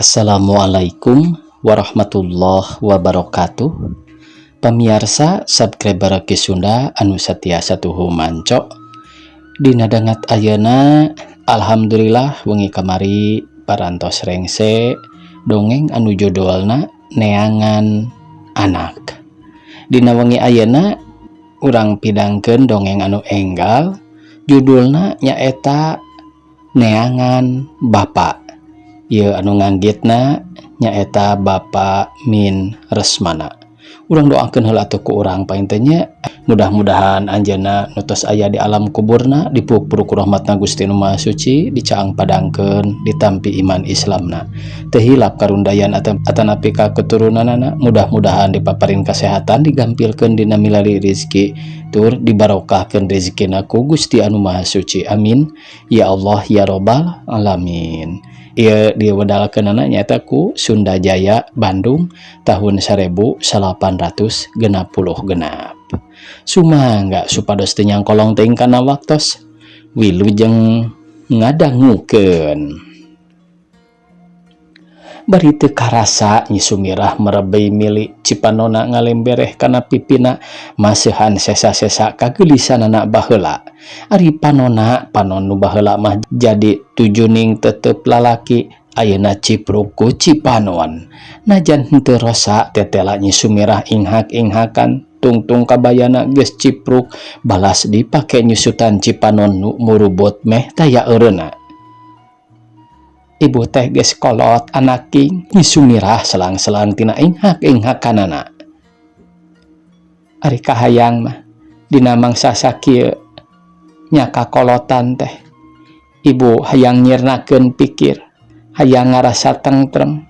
Assalamualaikum warahmatullahi wabarakatuh. Pamiarsa subscriber Ki Sunda anu satia satuhu manco. Dina dangat ayeuna, alhamdulillah wengi kamari parantos rengse dongeng anu judulna Neangan Anak. Dina wengi ayeuna urang pidangkeun dongeng anu enggal, judulna nyaeta Neangan Bapak. Ieu anu nganggitna nyaeta Bapak Min Resmana. Urang doakeun heula atuh ku urang painten nya, mudah-mudahan anjeunna nu tos aya di alam kuburna dipupur ku rahmatna Gusti Nu Maha Suci, dicaang padangkeun, ditampi iman Islamna, teu hilap karundayan atanapi ka keturunanana, mudah-mudahan dipaparin kesehatan, digampilkeun dina milari rizki, tur dibarokahkeun rezekina ku Gusti Anu Maha Suci. Amin ya Allah ya Robbal Alamin. Ieu diwedalkeunana nyaeta ku Sunda Jaya, Bandung, tahun 1866. Sumangga supados teu nyangkolong teuing kana waktos, wilujeng ngadangukeun. Bari teu karasa Nyi Sumirah merebey mili, cipanona ngalembereh kana pipina, maseuhan sesa-sesa kageulisanana baheula. Ari panona, panon nu baheula mah jadi tujuning tetep lalaki, ayeuna cipruk ku cipanon. Najan henteu rosa, tetela Nyi Sumirah inghak-inghakan, tungtung kabayana geus cipruk balas dipake nyusutan cipanon nu murubut meh taya eureunna. "Ibu teh geus kolot, anaking," Nyi Sumirah selang-selang tina inghak-inghakanana. "Ari kahayang mah dina mangsa sakieu nya kakolotan teh. Ibu hayang nyirnakeun pikir, hayang ngarasa tentrem,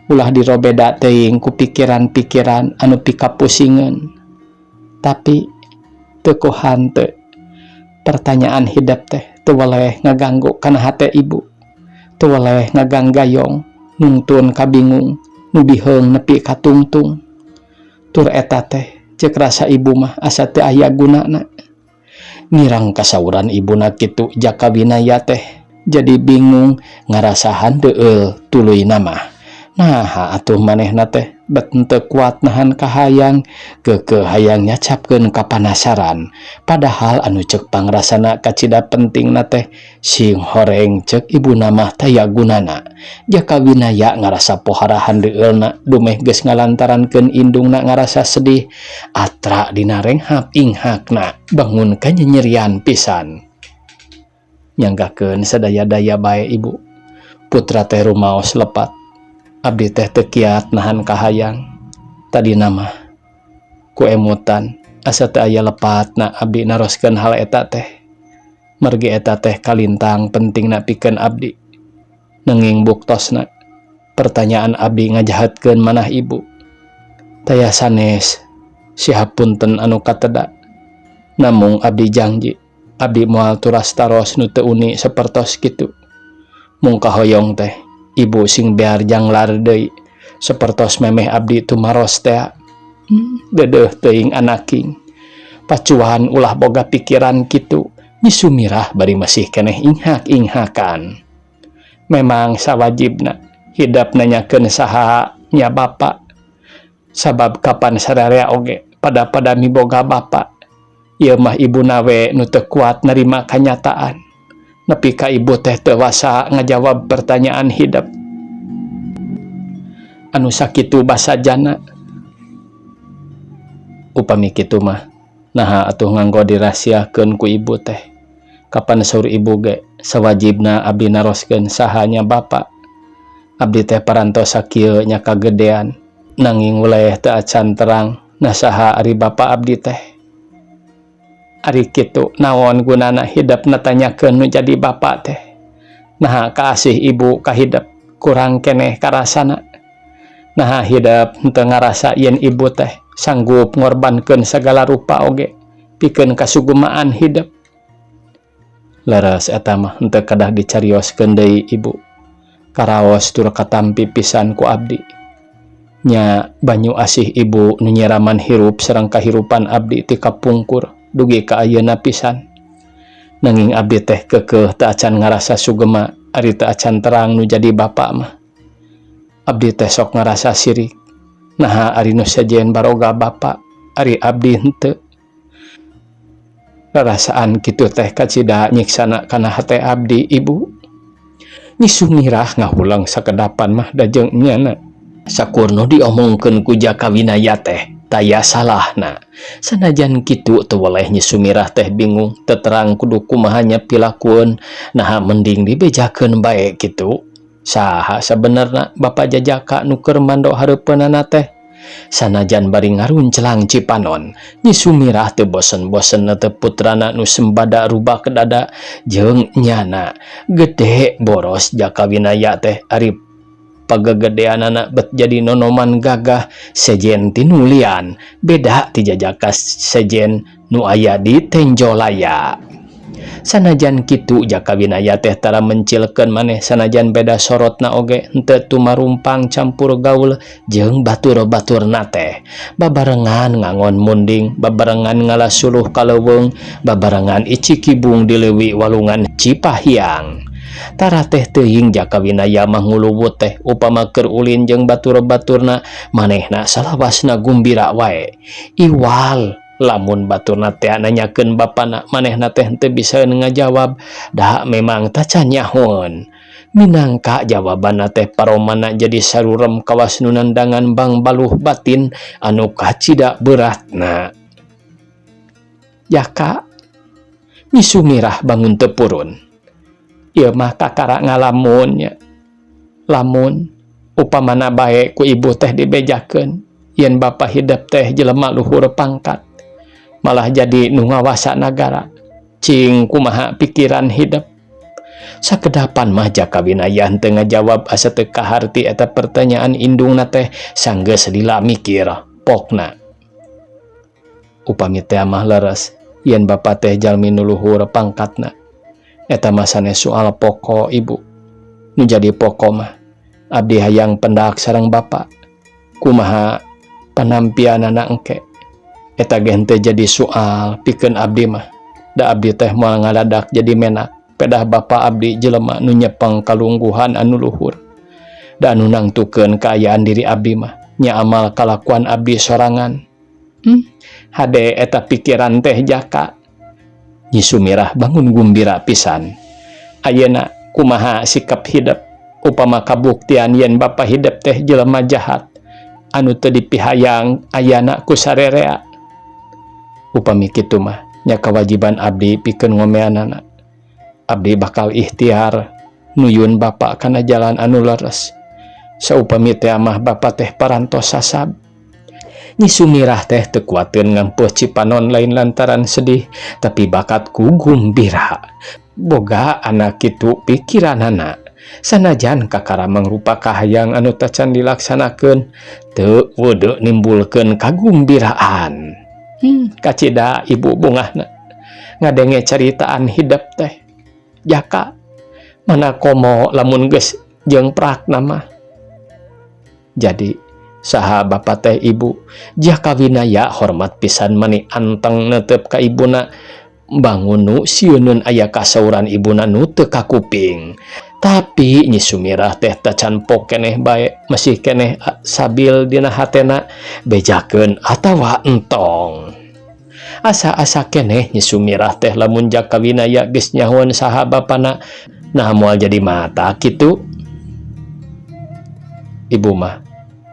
ulah dirobeda teuing ku pikiran-pikiran anu pikapusingeun. Tapi teu ku hanteu pertanyaan hidep teh teu weleh ngaganggu kana hate ibu. Teu weleh ngaganggayong nungtun kabingung nu biheung nepi ka tungtung. Tur eta teh ceuk rasa ibu mah asa teu aya gunana." Mirang kasauran ibuna kitu, Jaka Winaya teh jadi bingung, ngarasa handeueul tuluyna mah. Naha atuh manehna teh bet henteu kuat nahan kahayang, keukeuh hayang nyacapkeun kapanasaran, padahal anu ceuk pangrasana kacida pentingna teh sing horeng ceuk ibuna mah taya gunana. Jaka Winaya ngarasa pohara handeueulna dumeh geus ngalantarankeun indungna ngarasa sedih atra dina renghap inghakna bangun kanyanyerian pisan. "Nyanggakeun sadaya-daya bae, Ibu. Putra teh rumaos lepat. Abdi teh teu kiat nahan kahayang. Tadina mah ku emutan asa teu aya lepatna abdi naroskeun hal eta teh. Margi eta teh kalintang pentingna pikeun abdi. Nanging buktosna pertanyaan abdi ngajahatkeun manah ibu. Taya sanes, sihapunten anu kateda. Namung abdi jangji abdi moal turas taros nu teu uni sapertos kitu. Mung kahoyong teh ibu sing bear janglar deui sapertos memeh abdi tumaros tea. Deudeuh teuing, anaking. Pacuan ulah boga pikiran kitu," Nyi Sumirah bari masih keneh inghak-inghakan. "Memang sawajibna hidep nanyakeun saha nya bapa. Sabab kapan sararea oge pada-pada miboga bapa. Ieu mah ibuna we nu teu kuat narima kanyataan. Nepi ka ibu teh teu wasa ngajawab pertanyaan hidep. Anu sakitu basajana." "Upami kitu mah naha atuh nganggo dirahasiakeun ku ibu teh? Kapan saur ibu ge sawajibna abdi naroskeun saha nya bapa. Abdi teh parantos sakieu nya kagedean, nanging weleh teu acan terang nah saha ari bapa abdi teh. Ari kitu naon gunana hidep natanyakeun nu jadi bapa teh? Naha kaasih ibu ka hidep kurang keneh karasana? Naha hidep henteu ngarasa yen ibu teh sanggup ngorbankeun sagala rupa oge pikeun kasugumaan hidep? Leres, eta mah henteu kedah dicarioskeun deui, Ibu. Karaos tur katampi pisan ku abdi. Nya banyu asih ibu nu nyiraman hirup sareng kahirupan abdi ti kapungkur dugi ka ayeuna pisan. Nanging abdi teh keukeuh teu acan ngarasa sugema ari teu acan terang nu jadi bapa mah. Abdi teh sok ngarasa sirik. Naha ari nu sejen baroga bapa, ari abdi henteu. Rarasaan kitu teh kacida nyiksana kana hate abdi, Ibu. Nyi Sumirah ngahuleng sakedapan mah da jeung nyana. Sakur nu diomongkeun ku Jaka Winaya teh taya salahna. Sanajan kitu teu weleh Nyi Sumirah teh bingung teu terang kudu kumaha nya pilakueun, naha mending dibejakeun bae kitu. Saha sabenerna bapa Jajaka nu keur mando hareupeunana teh? Sanajan bari ngarunclang cipanon, Nyi Sumirah teu bosen-bosen netep putrana nu sembada rubak dada jeung nyana. Gede boros Jaka Winaya teh ari pagegedeanana bet jadi nonoman gagah sejen tinulian, beda ti jajaka sejen nu aya di Tenjolaya. Sanajan kitu Jaka Winaya teh tara mencilkeun maneh sanajan beda sorotna oge henteu tumarumpang campur gaul jeung batur-baturna teh. Babarengan ngangon munding, babarengan ngala suluh ka leuweung, babarengan icikibung di leuwi walungan Cipahyang. Tara teh teuing Jaka Winaya mah nguluwut teh upama keur ulin jeung batur-baturna manehna salawasna gumbira wae. Iwal lamun baturna teh nanyakeun bapana manehna teh henteu bisa ngajawab da memang tacan nyahoeun. Minangka jawabanna teh paromana jadi sarurem kawas nu nandangan bangbaluh batin anu kacida beratna. Jaka, Nyi Sumirah bangun teu purun. Ieu mah kakara ngalamun nya. Lamun upamana bae ku ibu teh dibejakeun yen bapa hidep teh jelema luhur pangkat malah jadi nu ngawasa nagara. Cing kumaha pikiran hidep. Sakedapan mah Jaka Winaya henteu ngajawab asa teu kaharti eta pertanyaan indungna teh sanggeus lila mikir pokna. Upami teh mah leres yen bapa teh jalmi nu luhur pangkatna. Eta mah sanes soal pokok, Ibu. Nu jadi pokok mah abdi hayang pendak sareng bapa. Kumaha panampianana engke eta ge henteu jadi soal pikeun abdi mah. Da abdi teh moal ngadadak jadi menak. Pedah bapa abdi jelema nu nyepeng kalungguhan anu luhur. Da anu nangtukeun kaayaan diri abdi mah nya amal kalakuan abdi sorangan. Hade eta pikiran teh, Jaka. Nyi Sumirah bangun gumbira pisan. Ayeuna kumaha sikap hidep upama kabuktian yen bapa hidep teh jelema jahat anu teu dipihayang ayana ku sarerea? Upami kitu mah nya kewajiban abdi pikeun ngomeanana. Abdi bakal ikhtiar nuyun bapa kana jalan anu leres. Saupami teh mah bapa teh parantos sasab. Nyi Sumirah teh teu kuateun ngampuh cipanon lain lantaran sedih tapi bakat ku gumbira. Boga anak kitu pikiranana. Sanajan kakara mangrupa kahayang anu tacan dilaksanakeun teu weudeu nimbulkeun kagumbiraan. Kacida ibu bungahna ngadenge caritaan hidep teh. Jaka, mana komo lamun geus jeung prakna mah. Jadi saha bapa teh, Ibu? Jaka Winaya hormat pisan mani anteng netep ka ibuna bangun nu sieuneun aya kasauran ibuna nu teu kakuping. Tapi Nyi Sumirah teh tacan pok keneh bae, masih keneh sabil dina hatena bejakeun atawa entong. Asa-asa keneh Nyi Sumirah teh lamun Jaka Winaya geus nyahoan saha bapana nah moal jadi mata kitu. Ibu mah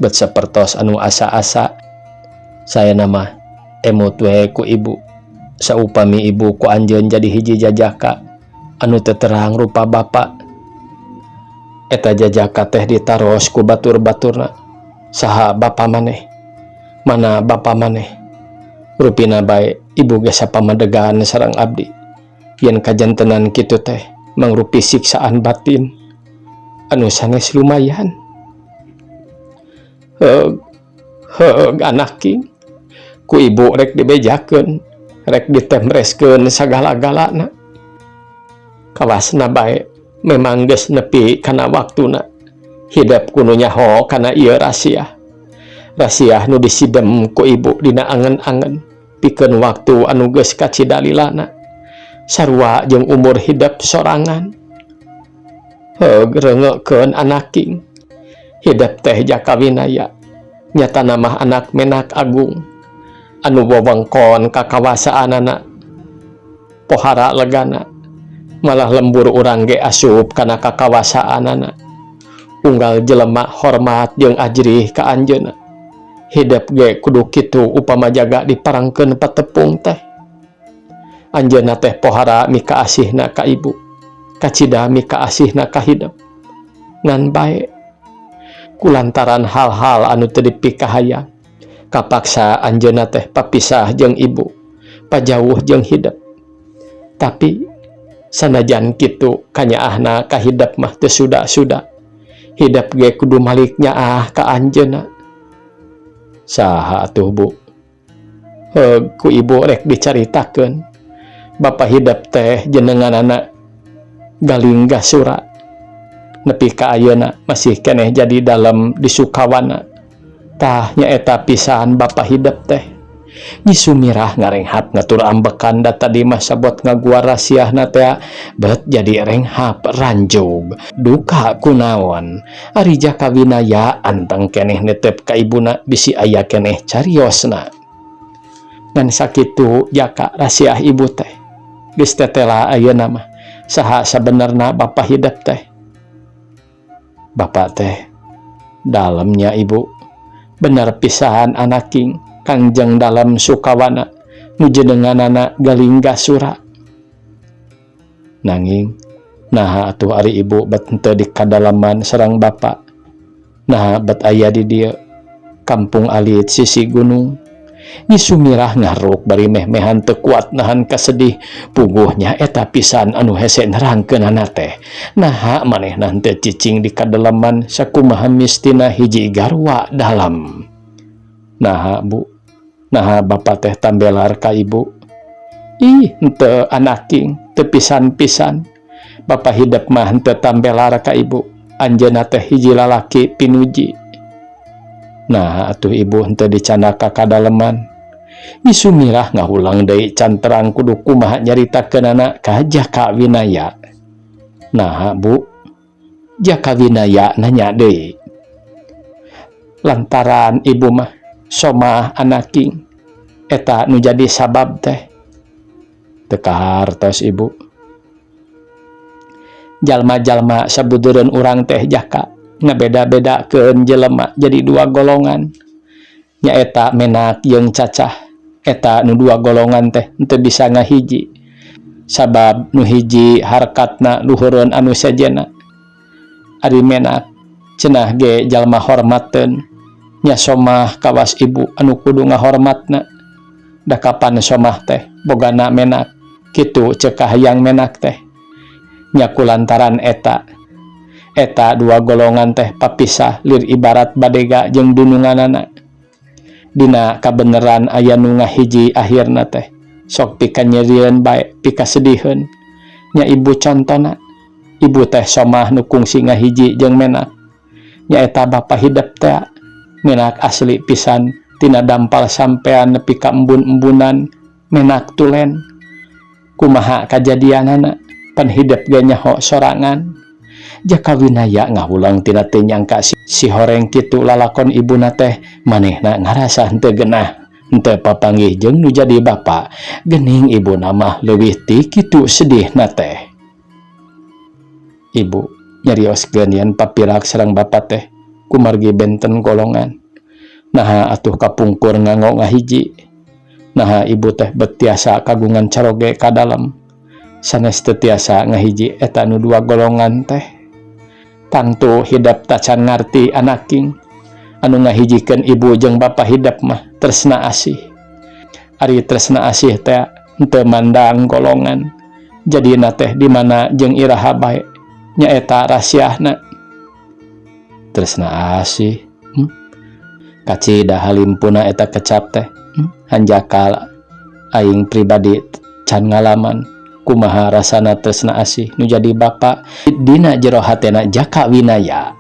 bet sapertos anu asa-asa. Saya nama emut we ku ibu saupami ibu ku anjeun jadi hiji jajaka anu teu terang rupa bapa. Eta jajaka teh ditaros ku batur-baturna, "Saha bapa maneh? Mana bapa maneh?" Rupina bae ibu ge sapamadegan sareng abdi yen kajantenan kitu teh mangrupi siksaan batin anu sanes lumayan. Heug heug, anak king, ku ibu rek dibejakeun rek ditemreskeun sagala-galana kawasna bae memang geus nepi kana waktuna hidep kudu nyaho kana ieu rahasia rahasia nu disidem ku ibu dina angen-angen pikeun waktu anu geus kacida lilana sarua jeung umur hidep sorangan. Heug, reungekeun, anak king. Hidep teh Jaka Winaya nyatana mah anak menak agung anu wewengkon kakawasaanana pohara legana, malah lembur urang ge asup kana kakawasaanana. Unggal jelema hormat jeung ajrih ka anjeunna. Hidep ge kudu kitu upama jaga diparangkeun patepung teh. Anjeunna teh pohara mikaasihna ka ibu, kacida mikaasihna ka hidep. Ngan bae kulantaran hal-hal anu teu dipikahayang, kapaksa anjeunna teh papisah jeung ibu, pajauh jeung hidep. Tapi sanajan kitu, kanyaahna ka hidep mah teu suda-suda. Hidep ge kudu malik nyaah ka anjeunna. Saha atuh, Bu? Heug ku ibu rek dicaritakeun. Bapa hidep teh jenenganana Galing Gasura. Nepi ka ayeuna masih keneh jadi dalem di Sukawana. Tah, nyaeta pisan bapa hidep teh. Nyi Sumirah ngarenghap ngatur ambekan, da tadi mah sabot ngaguar rasiahna teh bet jadi renghap ranjug duka kunaon. Ari Jaka Winaya anteng keneh netep ka ibuna, bisi aya keneh cariosna. Ngan sakitu, Jaka, rasiah ibu teh. Geus tetela ayeuna mah saha sabenerna bapa hidep teh. Bapak teh dalemnya, Ibu. Bener pisan anaking, Kangjeng Dalem Sukawana nu jenenganana Galing Gasura. Nanging naha atuh ari ibu bet henteu di kadalaman sareng bapa? Naha bet aya di dieu, kampung alit sisi gunung? Nyi Sumirah ngaruk bari meh-mehan teu kuat nahan kasedih. Puguhnya eta pisan anu hese nerangkeunana teh. Naha manehna henteu cicing di kadaleman sakumaha mistina hiji garwa dalem? Naha, Bu? Naha bapa teh tambelar ka ibu? Ih, henteu, anaking, teu pisan-pisan. Bapa hidep mah henteu tambelar ka ibu. Anjeunna teh hiji lalaki pinuji. Nah, atuh ibu henteu dicandak ka kadaleman? Nyi Sumirah ngahulang deui, can terang kudu kumaha nyaritakeunana ka Jaka Winaya. Naha, Bu? Jaka Winaya nanya deui. Lantaran ibu mah somah, anaking. Eta nu jadi sabab teh. Teu kahartos ibu. Jalma-jalma sabudureun urang teh, Jaka, ngabeda-bedakeun jelema jadi dua golongan, nyaeta menak jeung cacah. Eta nu dua golongan teh henteu bisa ngahiji, sabab nu hiji harkatna luhureun anu sejenna. Ari menak cenah ge jalma hormateun. Nya somah kawas ibu anu kudu ngahormatna, da kapan somah teh bogana menak, kitu ceuk kahayang menak teh. Nya kulantaran eta, eta dua golongan teh papisah lir ibarat badega jeung dununganana. Dina kabeneran aya nu ngahiji akhirna teh sok pikanyerieun bae, pikasediheun. Nya ibu contona. Ibu teh somah nu kungsi ngahiji jeung menak, nyaeta bapa hidep teh menak asli pisan, tina dampal sampean nepi ka embun-embunan menak tulen. Kumaha kajadianana? Pan hidep ge nyaho sorangan. Jaka Winaya ngahulang tina teu nyangka si horeng kitu lalakon ibuna teh. Manehna ngarasa henteu genah henteu papanggih jeung nu jadi bapa. Geuning ibuna mah leuwih ti kitu sedihna teh. Ibu nyarioskeun yen papirak sareng bapa teh kumargi benten golongan. Naha atuh kapungkur nganggo ngahiji? Naha ibu teh bet tiasa kagungan caroge ka dalem, sanes teu tiasa ngahiji eta nu dua golongan teh? Tangtu hidep tacan ngarti, anaking. Anu ngahijikeun ibu jeung bapa hidep mah tresna asih. Ari tresna asih teh henteu mandang golongan, jadina teh di mana jeung iraha bae. Nyaeta rasiahna tresna asih. Kacida halimpuna eta kecap teh. Hanjakal aing pribadi can ngalaman kumaha rasana tresna asih nu jadi bapa dina jero hatena Jaka Winaya.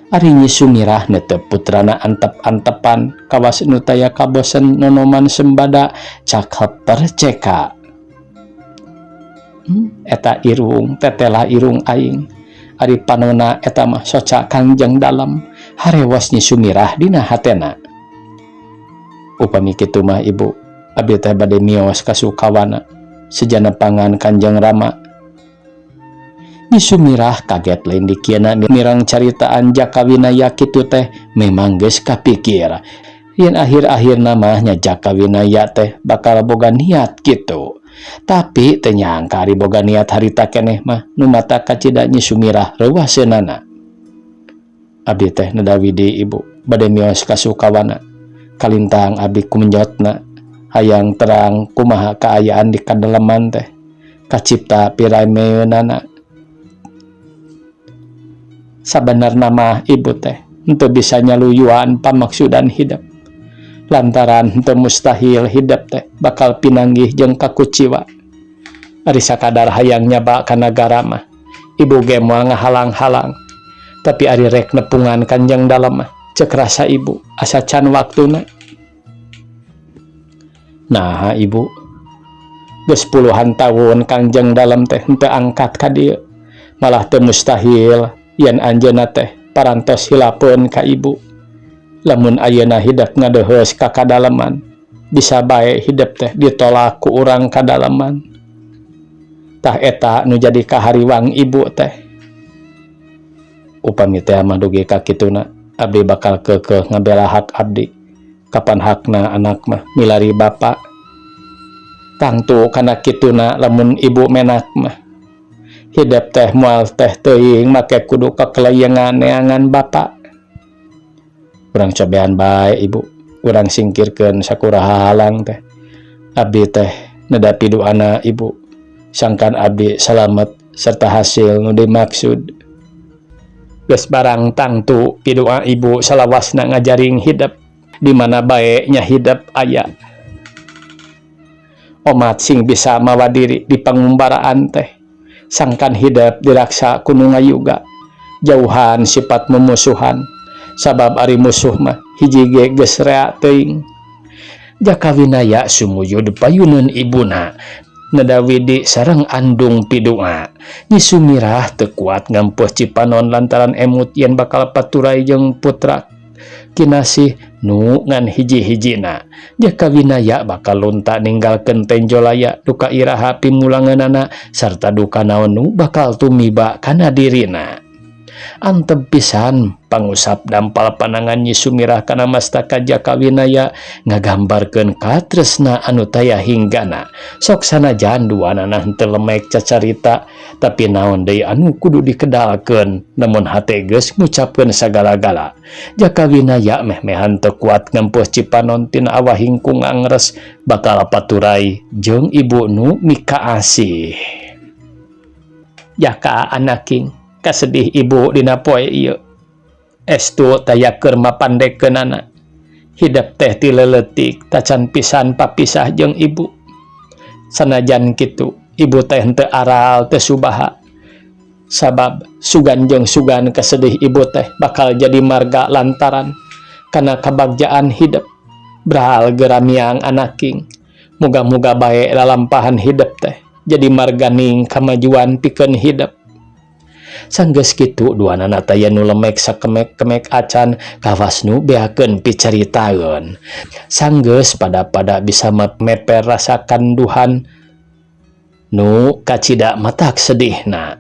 Ari Nyi Sumirah netep putrana antep-antepan kawas nu taya kabosen nonoman sembada cakep perceka. Eta irung tetelah irung aing. Ari panona eta mah soca Kangjeng Dalem, harewos Nyi Sumirah dina hatena. Upami kitu mah Ibu, abdi teh bade mios ka Sukawana sejana pangan Kanjeng Rama. Nyi Sumirah kaget lain dikieuna mireng caritaan Jaka Winaya kitu teh. Memang geus kapikir yen akhir-akhirna mah nya Jaka Winaya teh bakal boga niat kitu, tapi teu nyangka ari boga niat harita keneh mah nu matak kacida Nyi Sumirah reuwaseunana. Abdi teh neda widi, Ibu, bade mios ka Sukawana. Kalintang abdi kumenjotna hayang terang kumaha kaayaan di kadaleman teh, kacipta pirameunana. Sabenerna mah ibu teh henteu bisa nyaluyuan pamaksudan hidep, lantaran henteu mustahil hidep teh bakal pinanggih jeung kakuciwa. Ari sakadar hayang nyaba ka nagara mah ibu ge moal ngahalang-halang, tapi ari rek nepungan Kanjeng Dalem mah cek rasa ibu asa can waktuna. Nah, Ibu, geus puluhan tahun Kangjeng Dalem teh henteu angkat ka dieu. Malah teu mustahil yen anjeunna teh parantos hilapeun ka ibu. Lamun ayeuna hidep ngadeuheus ka kadaleman, bisa bae hidep teh ditolak ku urang kadaleman. Tah, eta nu jadi kahariwang ibu teh. Upami teh mah dugi ka kituna, abdi bakal keukeuh ngabela hak abdi. Kapan hakna anak mah milari bapa. Tangtu kana kituna lamun ibu menak mah. Hidep teh moal teh teuing make kudu kakelayengan neangan bapa. Urang cobean bae, Ibu. Urang singkirkeun sakuraha halang teh. Abdi teh neda piduana Ibu. Sangkan abdi salamet serta hasil nu dimaksud. Geus barang tangtu pidua ibu salawasna ngajaring hidep di mana bae nya hidep aya. Omat sing bisa mawa diri di pangumbaraan teh. Sangkan hidep diraksa ku nu ngayuga. Jauhan sifat memusuhan. Sabab ari musuh mah hiji ge geus rea teuing. Jaka Winaya sumuyud payuneun ibuna. Neda widi sareng andung pidua. Nyi Sumirah teu kuat ngampuh cipanon lantaran emut yen bakal paturay jeung putra kinasih nu ngan hiji-hijina. Jaka Winaya bakal lunta ninggalkeun Tenjolaya, duka iraha pimulangeunana sarta duka naon nu bakal tumiba kana dirina. Antep pisan pangusap dampal panangan Nyi Sumirah kana mastaka Jaka Winaya ngagambarkeun katresna anu taya hinggana. Sok sanajan duanana henteu lemek cacarita, tapi naon deui anu kudu dikedalkeun lamun hate geus ngucapkeun sagala-gala. Jaka Winaya meh-mehan teu kuat ngempuh cipanon tina awahing ku ngangres bakal paturay jeung ibu nu mikaasih. Jaka anaking, kasedih ibu dina poe ieu. Estu taya keur mapandekeunana. Hidep teh ti leuletik tacan pisan papisah jeung ibu. Sanajan kitu, ibu teh henteu aral teu subaha. Sabab sugan jeung sugan kasedih ibu teh bakal jadi marga lantaran kana kabagjaan hidep. Brahal geramiang anaking. Muga-muga bae lalampahan hidep teh jadi marganing kamajuan pikeun hidep. Sanggeus kitu duanana taya nu lemek sakemek-kemek acan kawas nu beakeun picaritaeun. Sanggeus pada-pada bisa meper rasa kanduhan nu kacida matak sedihna.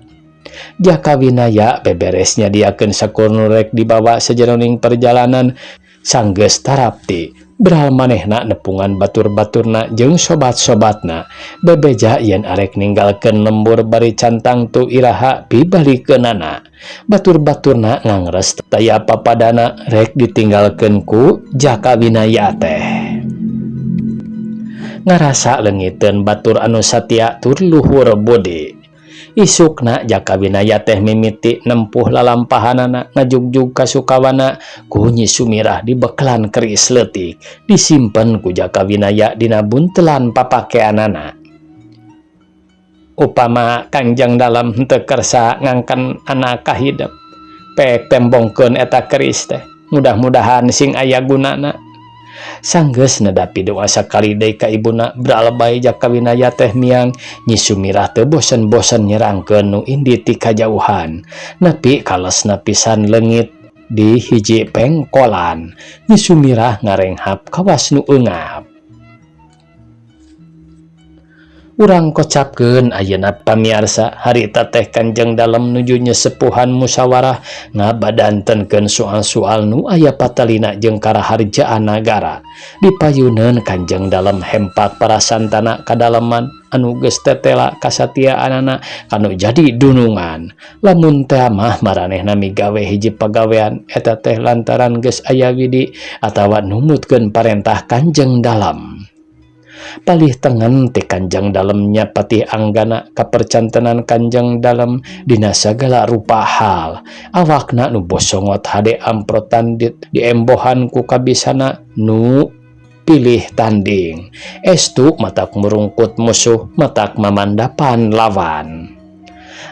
Jaka Winaya beberes nyadiakeun sakur nu rek dibawa sajeroning perjalanan. Sanggeus tarapti, beral manehna nepungan batur-baturna jeung sobat-sobatna, bebeja yen arek ninggalkeun lembur bari can tangtu iraha pibalikeunana. Batur-baturna ngangres taya papadana rek ditinggalkeun ku Jaka Winaya teh. Ngarasa leungiteun batur anu satia tur luhur budi. Isukna Jaka Winaya teh mimiti nempuh lalampahanana ngajugjug ka Sukawana. Ku Nyi Sumirah dibekelan keris leutik, disimpen ku Jaka Winaya dina buntelan papakeanana. Upama Kangjeng Dalem henteu kersa ngangken anak ka hidep, pek tembongkeun eta keris teh, mudah-mudahan sing aya gunana. Sanggeus nedapi doa sakali deui ka ibuna bralbay Jaka Winaya teh miang Nyi Sumirah teu bosen-bosen nyerangkeun nu indi ti kajauhan. Nepi kalesna pisan leungit di hiji pengkolan. Nyi Sumirah ngarenghap kawas nu eungap. Urang kocapkeun ayeuna pamiarsa harita teh Kanjeng Dalem nuju nyesepuhan musawarah ngabadantenkeun soal-soal nu aya patalina jeung karaharjaan nagara. Dipayuneun Kanjeng Dalem hempak para santana kadaleman anu geus tetela kasatiaanana kanu jadi dunungan. Lamun tea mah maranehna migawe hiji pagawean eta teh lantaran geus aya widi atawa numutkeun parentah Kanjeng Dalem. Palih tengen ti Kanjeng Dalem nya Patih Anggana kapercantenan Kanjeng Dalem dina sagala rupa hal. Awakna nu bosongot hade amprotan diembohan ku kabisana nu pilih tanding. Estu matak murungkut musuh matak mamandapan lawan.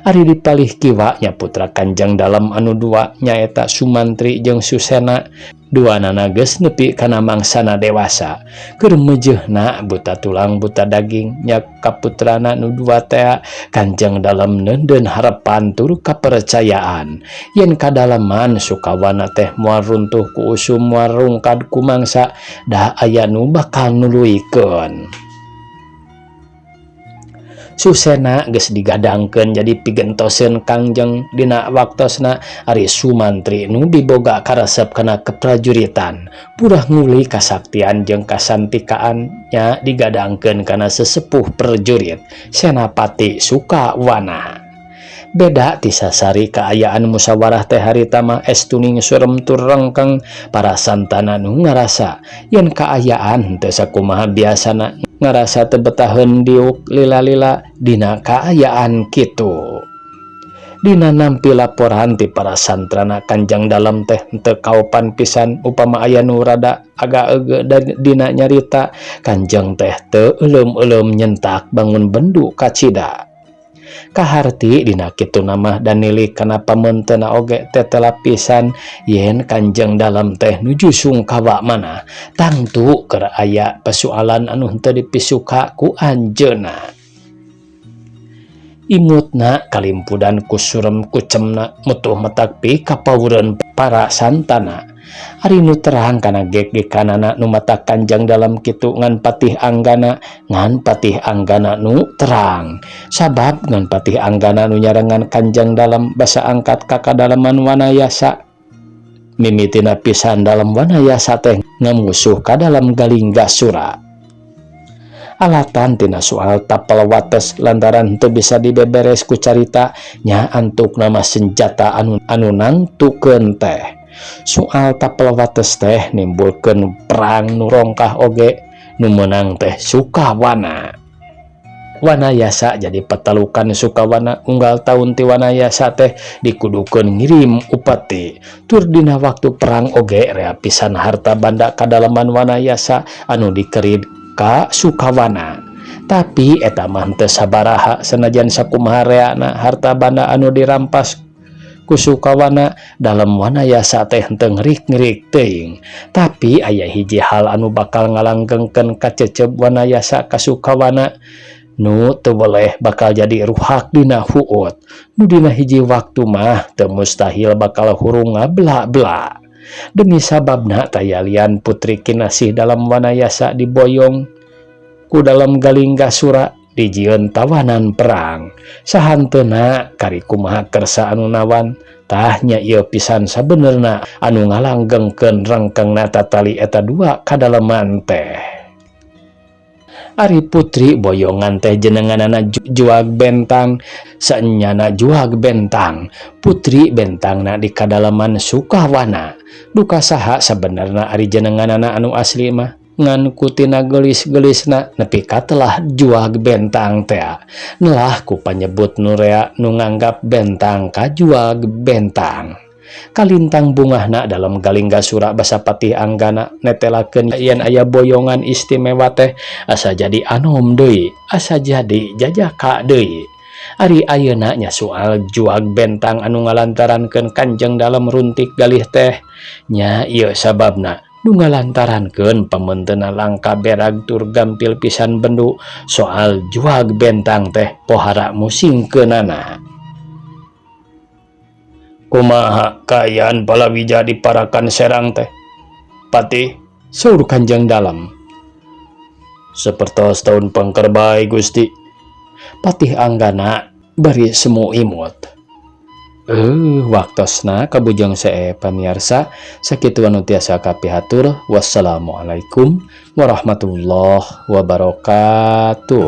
Ari di palih kiwa nya putra Kanjeng Dalem anu dua nyaeta Sumantri jeung Susena. Duanana geus nepi kana mangsana dewasa. Keur meujeuhna buta tulang buta daging nya kaputrana nu dua tea Kanjeng Dalem neundeun harepan tur kapercayaan. Yen kadaleman Sukawana teh moal runtuh ku usum moal rungkad ku mangsa da aya nu bakal nuluykeun. Susena geus digadangkeun jadi pigentoseun Kangjeng dina waktosna ari Sumantri nu biboga karesep kana keprajuritan purah nguli kasaktian jeung kasantikaan nya digadangkeun kana sesepuh prajurit Senapati Sukawana. Beda ti sasari kaayaan musyawarah teh harita mah estuning surem tur rengkeng para santana nu ngarasa yen kaayaan teu sakumaha biasana ngarasa teu betaheun diuk lila-lila dina kaayaan kitu. Dina nampi laporan ti para santrana Kanjeng Dalem teh teu kaopan pisan upama aya nu rada agak eugeut dina nyarita Kanjeng teh teu euleum-euleum nyentak bangun bendu kacida. Kaharti dina kitu mah dan nilik kana pameunteuna oge tetela pisan yen Kanjeng Dalem teh nuju sungkawa mana tangtu keur aya persoalan anu henteu dipisuka ku anjeunna. Imutna kalimpudan ku surem kucemna mutuh matak pikapawureun para santana. Ari nu terang kana gek-gekanana nu matak Kanjeng Dalem kitu ngan Patih Anggana ngan Patih Anggana nu terang. Sabab ngan Patih Anggana nu nyarengan Kanjeng Dalem basa angkat ka kadaleman Wanayasa. Mimitina pisan dalem Wanayasa teh ngamusuh ka dalem Galinggasura. Alatan tina soal tapel wates lantaran teu bisa dibeberes ku carita nya antuk nama senjata anu nangtukeun teh. Soal tapel wates teh nimbulkeun perang nu rongkah oge nu meunang teh Sukawana. Wanayasa jadi patalukan Sukawana unggal taun ti Wanayasa teh dikudukeun ngirim upeti. Tur dina waktu perang oge rea pisan harta banda kadaleman Wanayasa anu dikerid ka Sukawana. Tapi eta mah teu sabaraha sanajan sakumaha reana harta banda anu dirampas ku Sukawana dalem Wanayasa teh henteu ngerik-ngerik teuing. Tapi aya hiji hal anu bakal ngalanggengkeun kacecep Wanayasa ka Sukawana nu teu weleh bakal jadi ruhak dina huut. Nu dina hiji waktu mah teu mustahil bakal hurung ngabla-bla. Demi sababna tayalian putri kinasih dalem Wanayasa diboyong ku dalem Galinggasura dijieun tawanan perang. Sahanteuna kari kumaha kersa anu nawan tah nya ieu pisan sabenerna anu ngalanggengkeun rengkengna tatali eta dua kadaleman teh. Ari putri boyongan teh jenenganana Juag Bentang, saenyana Juag Bentang, putri Bentangna di kadaleman Sukawana. Duka saha sabenerna ari jenenganana anu asli mah ngan kutina geulis-geulisna nepi ka telah Juag Bentang tea. Nelah ku panyebut nu rea nu nganggap Bentang ka Juag Bentang. Kalintang bungahna dalam Galinggasura basa Patih Anggana netelakeun yen aya boyongan istimewa teh asa jadi anom deui, asa jadi jajaka deui. Ari ayeuna nya soal Juag Bentang anu ngalantarankeun Kanjeng Dalem runtik galih teh nya ieu sababna Nu ngalantarankeun pameunteunna langka berag tur gampil pisan bendu soal juag bentang teh pohara musingkeunana. Kumaha kaayaan palawija di Parakan Serang teh, Patih? Saur Kanjeng Dalem. Sapertos taun pengker bae, Gusti. Patih Anggana bari semu imut. Waktosna kabujeng see, pamiarsa, sakitu anu tiasa kapihatur. Wassalamualaikum warahmatullahi wabarakatuh.